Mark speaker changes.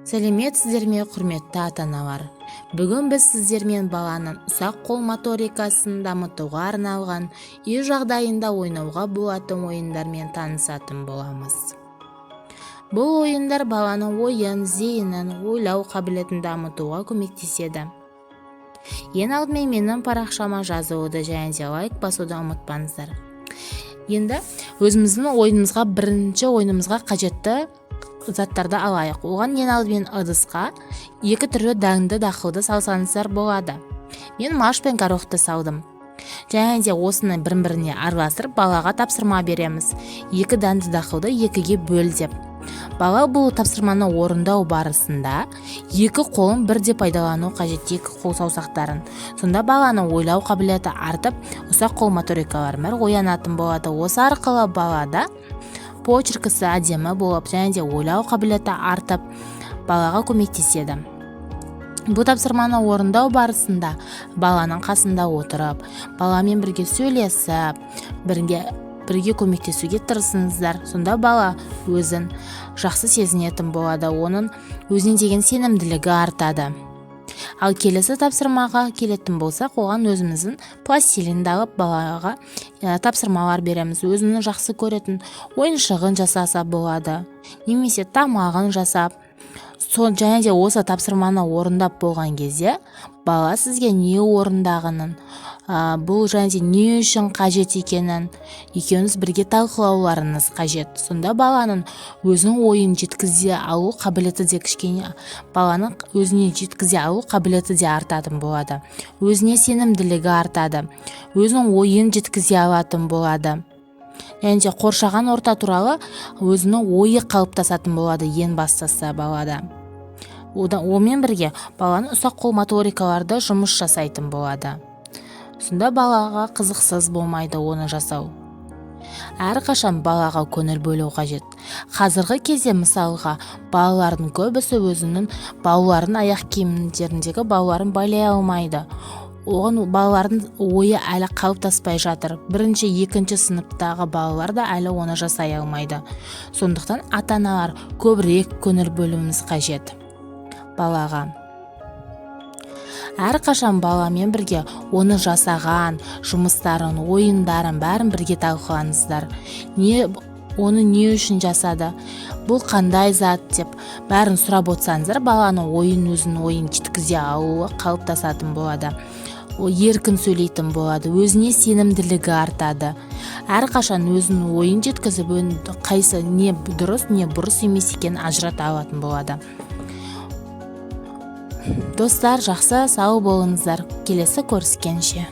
Speaker 1: Сәлеметсіздер ме, құрметті ата-аналар! Бүгін біз сіздермен баланың ұсақ қол моторикасын дамытуға арналған үй жағдайында ойнауға болатын ойындармен танысатын боламыз. Бұл ойындар баланың ойын, зейінін, ойлау қабілетін дамытуға көмектеседі. Ең алдымен менің парақшама жазылуды және де лайк басуды ұмытпаңыздар. Енді өзіміздің ойынымызға, бірінші ойынымызға қажетті заттарды алайық. Оған ең алдымен ыдысқа екі түрлі дәнді дақылды салсаңыздар болады. Мен маш пен горохты салдым. Және де осыны бір біріне араластырып, балаға тапсырма береміз: екі дәнді дақылды екіге бөл деп. Бала бұл тапсырманы орындау барысында екі қолын бірде пайдалану қажет, екі қол саусақтарын. Сонда баланың ойлау қабілеті артып, ұсақ қол моторикалары бәрі оянатын болады. Осы арқылы балада почеркісі әдемі болып және де ойлау қабілеті артып, балаға көмектеседі. Бұл тапсырманы орындау барысында баланың қасында отырып, баламен бірге сөйлесіп, бірге көмектесуге тырысыңыздар. Сонда бала өзін жақсы сезінетін болады, оның өзіне деген сенімділігі артады. Ал келесі тапсырмаға келетін болсақ, оған өзіміздің пластилинді алып, балаға тапсырмалар береміз. Өзінің жақсы көретін ойыншығын жасаса болады немесе тамағын жасап. Және де осы тапсырманы орындап болған кезде бала сізге не орындағанын, бұл және де не үшін қажет екенін екеуіңіз бірге талқылауларыңыз қажет. Сонда баланың өзінің ойын жеткізе алу қабілеті де, кішкене баланың өзіне жеткізе алу қабілеті де артатын болады, өзіне сенімділігі артады, өзінің ойын жеткізе алатын болады және де қоршаған орта туралы өзінің ойы қалыптасатын болады. Ең бастысы, балада онымен бірге баланың ұсақ қол моторикалары да жұмыс жасайтын болады. Сонда балаға қызықсыз болмайды оны жасау. Әрқашан балаға көңіл бөлу қажет. Қазіргі кезде, мысалға, балалардың көбісі өзінің бауларын, аяқ киімдеріндегі бауларын байлай алмайды. Оған балалардың ойы әлі қалыптаспай жатыр. Бірінші, екінші сыныптағы балалар да әлі оны жасай алмайды. Сондықтан ата аналар көбірек көңіл бөлуіміз қажет балаға. Әрқашан баламен бірге оны жасаған жұмыстарын, ойындарын, бәрін бірге талқылаңыздар. Не, оны не үшін жасады, бұл қандай зат деп бәрін сұрап отырсаңыздар, баланың ойын, өзінің ойын жеткізе алуы қалыптасатын болады, еркін сөйлейтін болады, өзіне сенімділігі артады. Әрқашан өзінің ойын жеткізіп, қайсы не дұрыс, не бұрыс емес екенін ажырата алатын болады. Достар, жақсы, сау болыңыздар, келесі көріскенше!